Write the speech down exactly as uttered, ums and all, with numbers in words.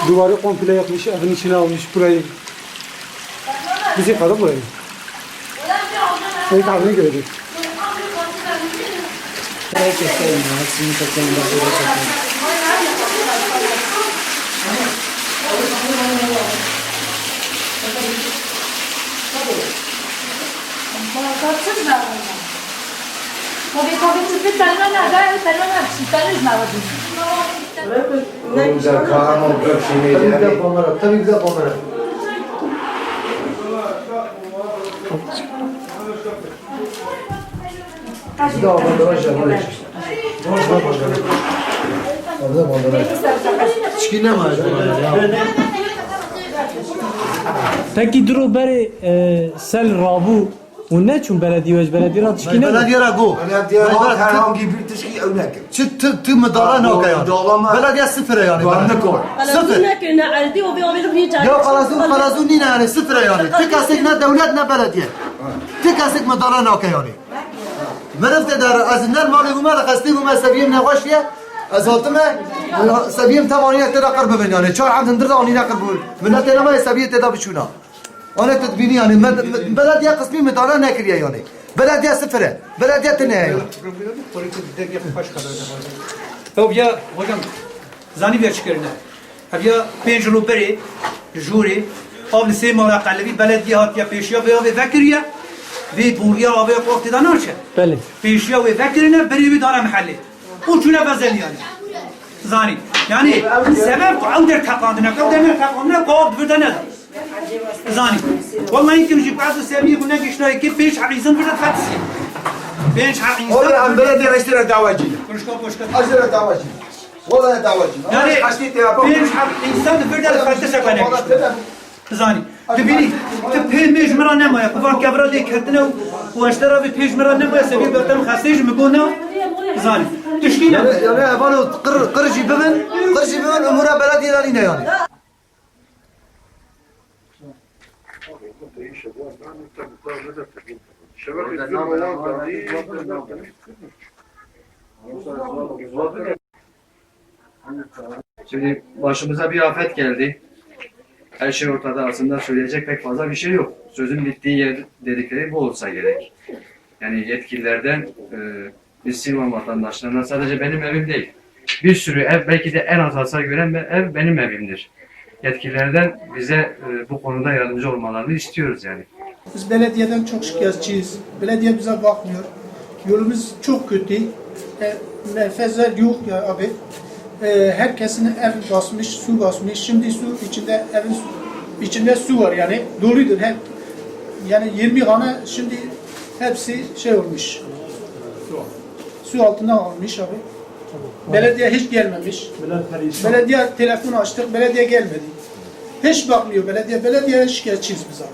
Duvarı komple yakmış, evin içine almış burayı. Bizi kadar burayı. Seni tahmin gördük. Herkes sayın ya, hepsini toplayın, bak, böyle toplayın. Tabii, tabii, siz de alın. Tabii, tabii, siz bir tane ne de, bir tane ne, bir tane ne var? Tabii bir de kamera, tabii bir de kamera. Bir de bandıraj yapar. Bandıraj. Orada bandıraj. Çişkin ne var ya? Peki duru berê, e, sel rabû û neçûn beledî û ji beledî re tişkî ne? Belediye re go. Belediye re herhangi bir tişkî ew nekir. Çi tu, tu midare nake yani. Belediye sıfır e yani. Sıfır. Qelezû nekirine erdî û vê avê li vî carê. Ya qelezû, qelezû nîne yani, sıfır e yani. Ti kesek ne dewlet ne belediye. Ti kesek midare nake yani. Meriv tê de ez ner malê bûme, li xestê bûme, seviyê min nexweş ye. Ez hatime, seviyê min tevanî ye tê de qir bibin yani. Çar hemd hundir de anîne qir bûn. Miletê nema ye seviyê tê de biçûna. Anê tu dibînî yani, me, me, belediye qismî midare nekiriye yani. Belediye sıfır e. Belediye tine ye yani. Ew ya, hocam, zanî vê çi kirine? Ev ya pênc rû berê, jûrê, av li sê mala qelibî, belediye hatiye pêşiya vê avê vekiriye, vê bûriya avê qort tê de naçe. Belê. Pêşiya wê vekirine, berê wê dane mehellê. Û çûne vezel yani. Zanî. Yani, sebeb ku ew der teqandine, ew der teqandine, ku av di vir de ne. Zanî. Wallahî kim jî ku ez û seviyê ku negiştayê ki pênc heb însan vir de fetisî. Pênc heb însan. Oğlum, em belediye işte dava cî. Konuşka, konuşka. Aşırı dava cî. Wala ne dawacî. Yani, pênc heb însan di vir de li fetişeke negiştin. Bizanî. Tu bînî, tu pê mê ji min re nemaye. Ku van kevra lê ketine û, û eştera vê pê ji min re nemaye, sevî bertem xestê ji min got na. Bizanî. Tiştî ne. Yani, yani, evano qir, qir jî bibin, qir jî bibin, umura belediyê de nîne yani. Şimdi başımıza bir afet geldi. Her şey ortada. Aslında söyleyecek pek fazla bir şey yok. Sözün bittiği yer dedikleri bu olsa gerek. Yani yetkililerden, e, biz Silvan vatandaşlarına, sadece benim evim değil, bir sürü ev, belki de en az hasar gören bir ev benim evimdir. Yetkililerden bize, e, bu konuda yardımcı olmalarını istiyoruz yani. Biz belediyeden çok şikayetçiyiz. Belediye bize bakmıyor. Yolumuz çok kötü. E, menfezler yok ya abi. E, herkesin ev basmış, su basmış. Şimdi su içinde, evin su- içinde su var yani. Doludur hep. Yani yirmi hane şimdi hepsi şey olmuş. Su altında kalmış abi. Belediye hiç gelmemiş. Belediye telefon açtık, belediye gelmedi. Hiç bakmıyor belediye. Belediyeye şikayetçiyiz biz abi.